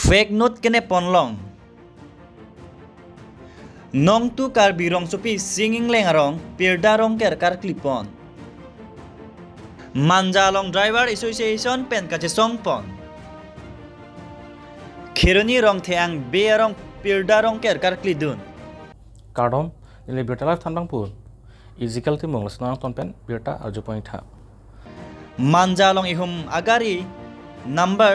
Fake note kene ponlong. Nong tu Karbi rong sopi singing leng arong pirda rong ker kar klipon. Manja along Driver Association pen kache song pon. Khironi rong theang be arong pirda rong ker kar klidun. Kardom nili birta live thandang pun. Ezekiel timung lasnang tonpen birta arju tha. Manja along ihum agari number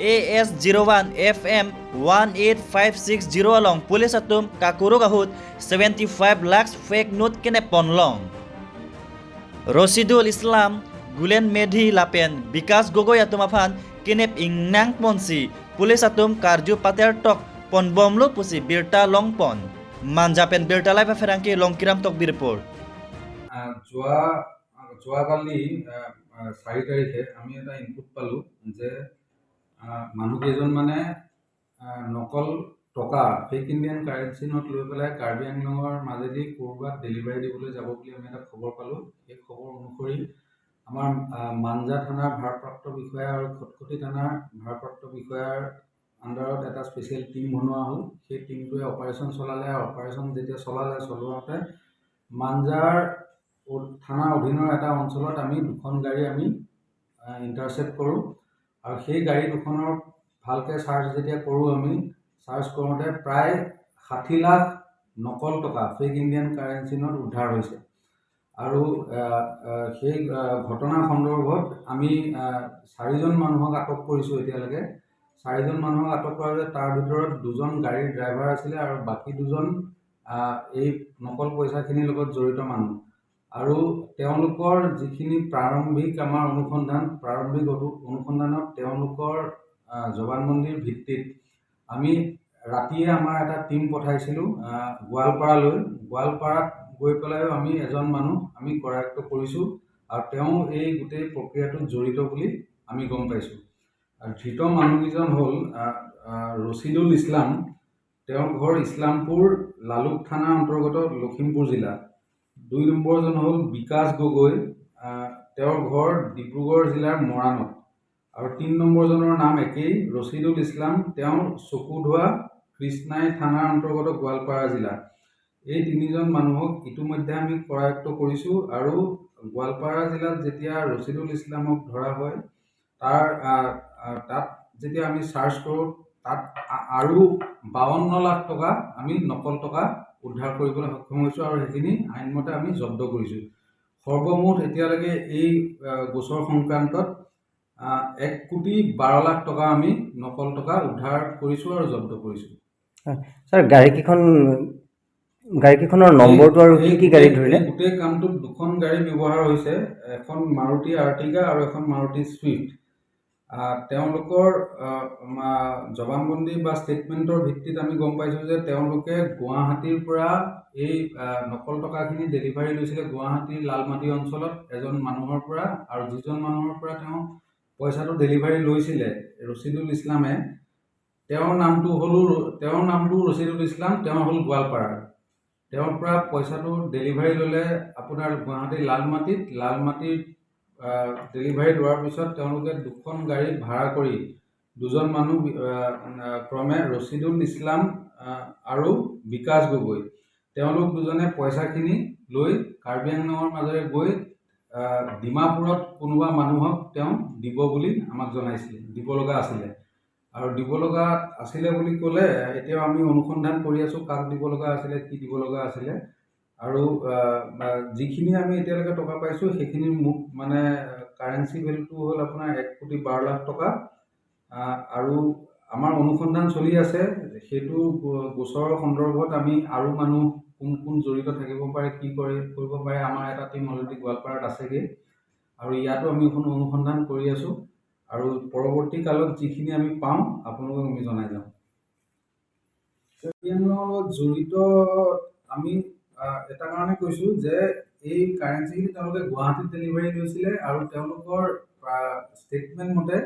AS01 FM 18560 along police atum kakuru kahut 75 lakhs fake note kene ponlong. Rosidul Islam Gulen Medhi Lapen Bikas Gogoi atum afan kinep ingnang ponsi police atum karju pater tok pon bomlo pusi birta long pon. Manja pen birta live ferangki longkiram tok birpor. যোৱা যোৱাকালি 4 তাৰিখে আমি এটা input পালোঁ যে মানুহকেইজনমানে নকল টকা fake Indian currency note লৈ পেলাই কাৰ্বি আংলঙৰ মাজেদি ক'ৰবাত ডেলিভাৰী দিবলৈ যাব বুলি আমি এটা খবৰ পালোঁ। সেই খবৰ অনুসৰি আমাৰ মাঞ্জা থানাৰ ভাৰপ্ৰাপ্ত বিষয়া আৰু খটখটি থানাৰ ভাৰপ্ৰাপ্ত বিষয়াৰ আণ্ডাৰত এটা স্পেচিয়েল টীম বনোৱা হ'ল। সেই টীমটোৱে অপাৰেশ্যন চলালে আৰু অপাৰেশ্যন যেতিয়া চলালে, চলাওঁতে মাঞ্জাৰ থানাৰ অধীনৰ এটা অঞ্চলত আমি দুখন গাড়ী আমি ইণ্টাৰচেপ্ট কৰোঁ আৰু সেই গাড়ী দুখনৰ ভালকৈ চাৰ্চ যেতিয়া কৰোঁ, আমি চাৰ্চ কৰোঁতে প্ৰায় 60 লাখ নকল টকা ফেক ইণ্ডিয়ান কাৰেঞ্চি নোট উদ্ধাৰ হৈছে। আৰু সেই ঘটনা সন্দৰ্ভত আমি চাৰিজন মানুহক আটক কৰিছোঁ। এতিয়ালৈকে চাৰিজন মানুহক আটক কৰা হৈছে। তাৰ ভিতৰত দুজন গাড়ীৰ ড্ৰাইভাৰ আছিলে আৰু বাকী দুজন এই নকল পইচাখিনিৰ লগত জড়িত মানুহ। আৰু তেওঁলোকৰ যিখিনি প্ৰাৰম্ভিক আমাৰ অনুসন্ধান, প্ৰাৰম্ভিক অনুসন্ধানত তেওঁলোকৰ জবানবন্দীৰ ভিত্তিত আমি ৰাতিয়ে আমাৰ এটা টীম পঠাইছিলোঁ গোৱালপাৰালৈ। গোৱালপাৰাত গৈ পেলাইও আমি এজন মানুহ আমি কৰায়ত্ব কৰিছোঁ আৰু তেওঁ এই গোটেই প্ৰক্ৰিয়াটোত জড়িত বুলি আমি গম পাইছোঁ। আৰু ধৃত মানুহকেইজন হ'ল ৰচিদুল ইছলাম, তেওঁৰ ঘৰ ইছলামপুৰ, লালুক থানাৰ অন্তৰ্গত, লখিমপুৰ জিলা। 2 নম্বৰজন হ'ল বিকাশ গগৈ, তেওঁৰ ঘৰ ডিব্ৰুগড় জিলাৰ মৰাণত। আৰু 3 নম্বৰজনৰ নাম একেই, ৰচিদুল ইছলাম, তেওঁৰ চকুধোৱা, কৃষ্ণাই থানাৰ অন্তৰ্গত, গোৱালপাৰা জিলা। এই তিনিজন মানুহক ইতিমধ্যে আমি কৰায়ত্ব কৰিছোঁ। আৰু গোৱালপাৰা জিলাত যেতিয়া ৰচিদুল ইছলামক ধৰা হয়, তাত যেতিয়া আমি চাৰ্চ কৰোঁ, তাত আৰু 52 লাখ টকা আমি নকল টকা উদ্ধাৰ কৰিবলৈ সক্ষম হৈছোঁ আৰু সেইখিনি আইনমতে আমি জব্দ কৰিছোঁ। সৰ্বমুঠ এতিয়ালৈকে এই গোচৰ সংক্ৰান্তত 1 কোটি 12 লাখ টকা আমি নকল টকা উদ্ধাৰ কৰিছোঁ আৰু জব্দ কৰিছোঁ। ছাৰ, গাড়ীকেইখনৰ নম্বৰটো আৰু কি কি গাড়ী ধৰিলে? এই গোটেই কামটোত দুখন গাড়ী ব্যৱহাৰ হৈছে, এখন মাৰুতি আৰ্টিগা আৰু এখন মাৰুতি ছুইফ্ট। তেওঁলোকৰ জবানবন্দী বা ষ্টেটমেণ্টৰ ভিত্তিত আমি গম পাইছোঁ যে তেওঁলোকে গুৱাহাটীৰ পৰা এই নকল টকাখিনি ডেলিভাৰী লৈছিলে গুৱাহাটীৰ লালমাটি অঞ্চলত এজন মানুহৰ পৰা। আৰু যিজন মানুহৰ পৰা তেওঁ পইচাটো ডেলিভাৰী লৈছিলে, ৰচিদুল ইছলামে, তেওঁৰ নামটো ৰচিদুল ইছলাম, তেওঁ হ'ল গোৱালপাৰাৰ। তেওঁৰ পৰা পইচাটো ডেলিভাৰী ল'লে আপোনাৰ গুৱাহাটীৰ লালমাটিত। লালমাটিত ডেলিভাৰী লোৱাৰ পিছত তেওঁলোকে দুখন গাড়ী ভাড়া কৰি দুজন মানুহ ক্ৰমে ৰচিদুল ইছলাম আৰু বিকাশ গগৈ, তেওঁলোক দুজনে পইচাখিনি লৈ কাৰ্বি আংলঙৰ মাজেৰে গৈ ডিমাপুৰত কোনোবা মানুহক তেওঁ দিব বুলি আমাক জনাইছিলে, দিব লগা আছিলে। আৰু দিব লগা আছিলে বুলি ক'লে, এতিয়াও আমি অনুসন্ধান কৰি আছোঁ কাক দিব লগা আছিলে, কি দিব লগা আছিলে। আৰু যিখিনি আমি এতিয়ালৈকে টকা পাইছোঁ, সেইখিনি মুঠ মানে কাৰেঞ্চি ভেলুটো হ'ল আপোনাৰ 1 কোটি 12 লাখ টকা। আৰু আমাৰ অনুসন্ধান চলি আছে। সেইটো গোচৰৰ সন্দৰ্ভত আমি আৰু মানুহ কোন কোন জড়িত থাকিব পাৰে, কি কৰিব পাৰে, আমাৰ এটা টীম অলৰেডি গোৱালপাৰাত আছেগৈ আৰু ইয়াতো আমি অনুসন্ধান কৰি আছোঁ। আৰু পৰৱৰ্তী কালত যিখিনি আমি পাওঁ, আপোনালোকক আমি জনাই যাম। লগত জড়িত আমি এটা কাৰণে কৈছোঁ যে এই কাৰেঞ্চিখিনি তেওঁলোকে গুৱাহাটীত ডেলিভাৰী লৈছিলে আৰু তেওঁলোকৰ ষ্টেটমেণ্ট মতে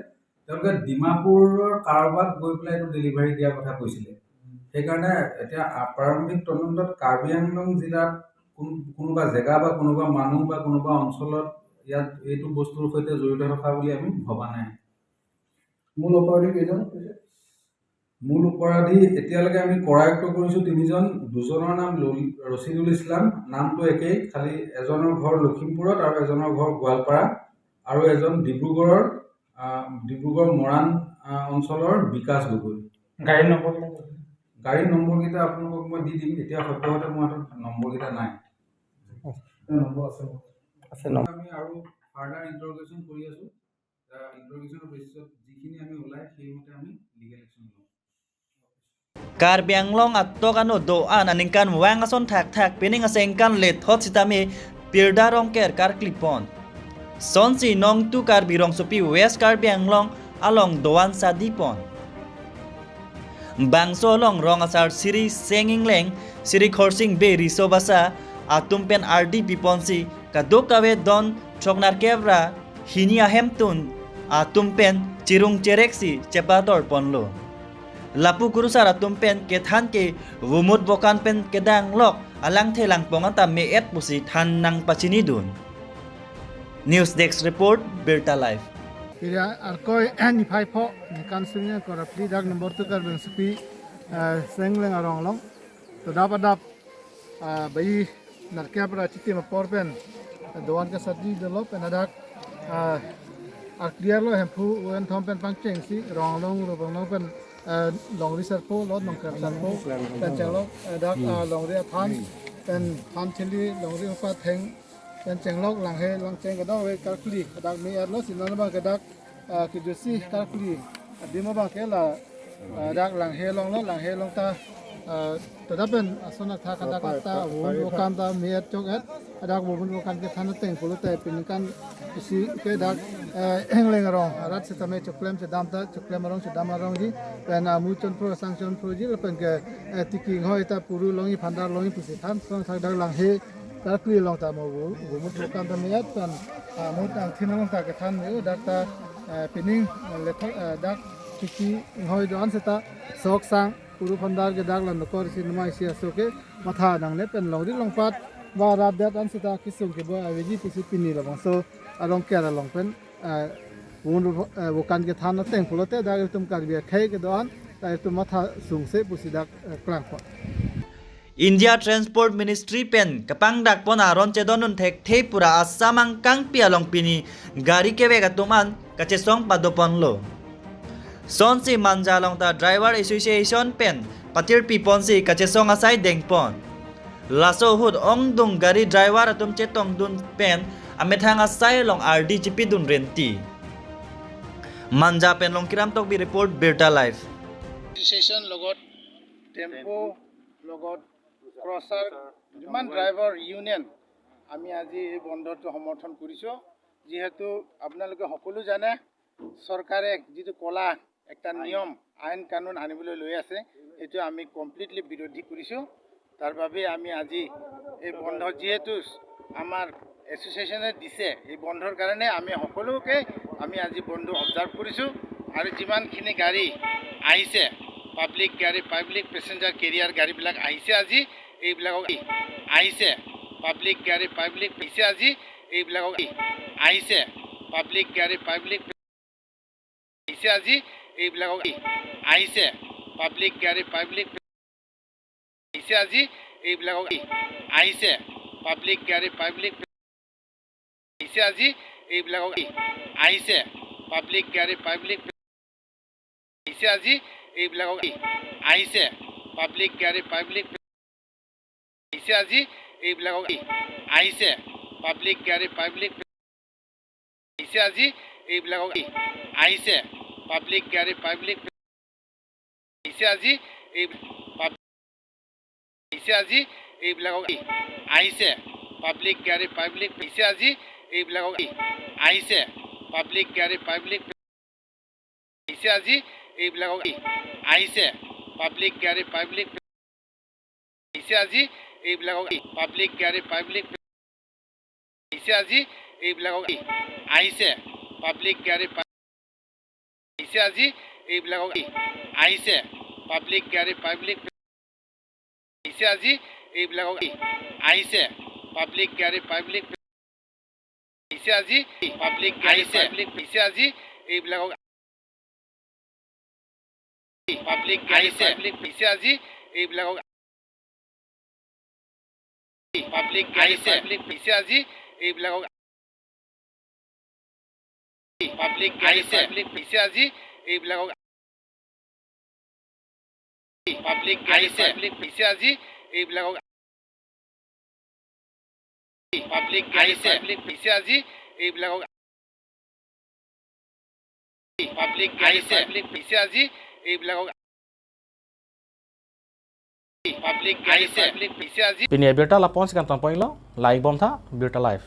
তেওঁলোকে ডিমাপুৰৰ কাৰোবাক গৈ পেলাই এইটো ডেলিভাৰী দিয়াৰ কথা কৈছিলে। সেইকাৰণে এতিয়া প্ৰাৰম্ভিক তদন্তত কাৰ্বি আংলং জিলাত কোনোবা জেগা বা কোনোবা মানুহ বা কোনোবা অঞ্চলত ইয়াত এইটো বস্তুৰ সৈতে জড়িত থকা বুলি আমি ভবা নাই। মূল অপৰাধী কেইজন কৈছে? মূল অপৰাধী এতিয়ালৈকে আমি কৰায়ত্ব কৰিছোঁ তিনিজন। দুজনৰ নাম ৰচিদুল ইছলাম, নামটো একেই, খালি এজনৰ ঘৰ লখিমপুৰত আৰু এজনৰ ঘৰ গোৱালপাৰা, আৰু এজন ডিব্ৰুগড় মৰাণ অঞ্চলৰ বিকাশ গগৈ। গাড়ী নম্বৰবিলাক? গাড়ীৰ নম্বৰকেইটা আপোনালোকক মই দি দিম, এতিয়া সদ্যহতে মোৰ হাতত নম্বৰকেইটা নাই। নম্বৰ আছে। আছে নম্বৰ। আমি আৰু ফাৰ্ডাৰ ইণ্টাৰগেশ্যন কৰি আছোঁ। ইণ্টাৰগেশ্যনৰ বেচিছত যিখিনি আমি ওলাই, সেইমতে আমি লিগেল একশ্যন ল'ম। Karbi Anglong attok anu doan aningkan wang ason thak thak pining asengkan le thot sitami pirda rongker kar klipon. Sonsi nong tu Karbi rong sopi West Karbi Anglong along doan sadipon. Bangso long rong asar siri senging leng siri khorsing be riso basa atumpen RD piponsi kadokawe don choknar kebra hini ahemtun atumpen chirung chereksi chepator ponlo. Lapu kurusar atumpen kethan ke wumut bokan pen kedang lok alang thelang ponganta me et pusi than nang pachini dun. News Desk Report, Birta Live. Ira arkoi ni phai pho ni kan sing ko rapli dak number tu kar beng supi sengleng arong long to dap adap bai narkya pra chiti ma por pen doan ka sati de lo pen adak ar clear lo hemphu wen thom pen pang cheng si rong long ro bang long pen long ri sar po lo nong kar sar po pen cheng lo dak long ri than pen than chili long ri pa theng pen cheng lok lang he lang cheng ka dok we kar kli dak mi ar lo sin na ba ka dak ki ju si kar kli di ma ba ke la dak lang he long lo lang he long ta to da pen asona tha ka dak ta wo kan ta mi ar chok et dak wo wo kan ke than teng pulu te pin kan si ke dak engleng rong rat se tame choklem se dam ta choklem rong se dam rong ji pen mu chon pro sanction pro ji pen ke tiking hoi ta puru longi phandar longi pusi than song sak dak lang he tar kli long ta mo wo wo mu kan ta me at pan mu tang thin long ta ke than me dak ta pining le dak tiki hoi don se ta sok sang puru phandar ke dak lan kor si nama si aso ke matha dang le pen long ri long pat wa rat dat an se ta kisung ke bo aveji pusi pini lo so along ke along pen wun wo kan ke than teng phulote dak tum kar bi khai ke don ta tum matha sung se pusi dak klang pho. India Transport Ministry pen kapang dak pon aron chedonun thek thei pura asamang kang pialong pini gari kewe katuman kachesong padopon lo. Sonsi manjalong ta driver association pen patir piponsi kachesong asai dengpon. Laso hud ong dung gari driver atum chetong dun pen amethang asai long RDGP dun renti. Manja pen long kiram tok bi report, Birta Live. Association লগত tempo লগত ক্ৰছাৰ যিমান driver union, আমি আজি এই বন্ধটো সমৰ্থন কৰিছোঁ। যিহেতু আপোনালোকে সকলো জানে, চৰকাৰে যিটো কলা একটা নিয়ম আইন কানুন আনিবলৈ লৈ আছে, সেইটো আমি কমপ্লিটলি বিৰোধী কৰিছোঁ। তাৰ বাবে আমি আজি এই বন্ধ, যিহেতু আমাৰ এছ'চিয়েশ্যনে দিছে, এই বন্ধৰ কাৰণে আমি সকলোকে আমি আজি বন্ধ অবজাৰ্ভ কৰিছোঁ। আৰু যিমানখিনি গাড়ী আহিছে, পাব্লিক গাড়ী, পাব্লিক পেচেঞ্জাৰ কেৰিয়াৰ গাড়ীবিলাক আহিছে আজি, এইবিলাকক আহিছে, পাব্লিক গাড়ী, পাব্লিক আহিছে আজি, এইবিলাকক আহিছে, পাব্লিক গাড়ী, পাব্লিক আহিছে আজি, এইবিলাকক আহিছে, পাব্লিক গাড়ী, পাব্লিক আহিছে আজি, এইবিলাকক আহিছে, পাব্লিক গাড়ী, পাব্লিক আহিছে আজি, এইবিলাকক আহিছে, পাব্লিক গাড়ী, পাব্লিক আহিছে আজি, এইবিলাকক আহিছে, পাব্লিক গাড়ী, পাব্লিক আহিছে আজি, এইবিলাকক আহিছে, পাব্লিক গাড়ী, পাব্লিক আহিছে আজি, এইবিলাকক আহিছে, পাব্লিক গাড়ী, পাব্লিক আহিছে আজি, এই আহিছে আজি, এইবিলাকক আহিছে, পাব্লিক গাড়ী, পাব্লিক আহিছে আজি, এইবিলাকক আহিছে, পাব্লিক গাড়ী, পাব্লিক আহিছে আজি, এইবিলাকক আহিছে, পাব্লিক গাড়ী, পাব্লিক আহিছে আজি, এইবিলাকক পাব্লিক গাড়ী, পাব্লিক আহিছে আজি, এইবিলাকক আহিছে, পাব্লিক গাড়ী আহিছে আজি, এইবিলাকক আহিছে, পাব্লিক গাড়ী, পাব্লিক আহিছে আজি, এইবিলাকক আহিছে, পাব্লিক গাড়ী, পাব্লিক আহিছে আজি, পাব্লিক গাড়ী, পাব্লিক আহিছে আজি, এইবিলাকক পাব্লিক আহিছে, পিছে আজি এইবিলাকক পাব্লিক আহিছে, পিছে আজি এইবিলাকক পাব্লিক আহিছে, পিছে আজি এইবিলাকক পাব্লিক আহিছে, পিছে আজি এইবিলাকক পাব্লিক আহিছে, পিছে আজি এইবিলাকক পাব্লিক আহিছে, পিছে আজি এইবিলাকক পাব্লিক আহিছে, পিছে আজি Pini birta la pon sikan ton poin lo like bom tha birta live.